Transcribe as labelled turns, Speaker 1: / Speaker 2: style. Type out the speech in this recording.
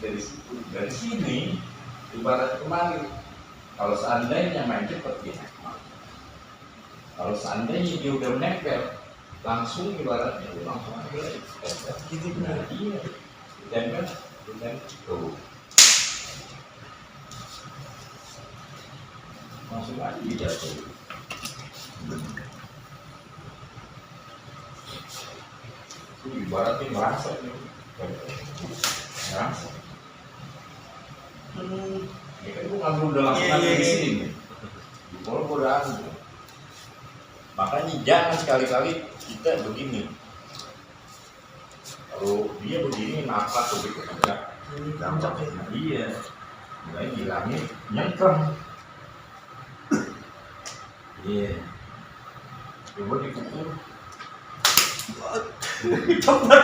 Speaker 1: dari situ. Dari sini ibarat kemarin, kalau seandainya main cepat ya, kalau seandainya dia udah menempel langsung ibaratnya langsung aja gitu. Nah iya, ditempel tuh langsung aja dijatuh. Itu ibaratnya merasa nih, merasa. Ya kan gua ngambil udah lakukan dari sini. Kalau gua udah ambil. Makanya jangan sekali-kali kita begini. Kalau dia begini napas begitu enggak gampang. Iya. Mulai bilangnya nyengkrem. Iya. Coba dipukul. Coba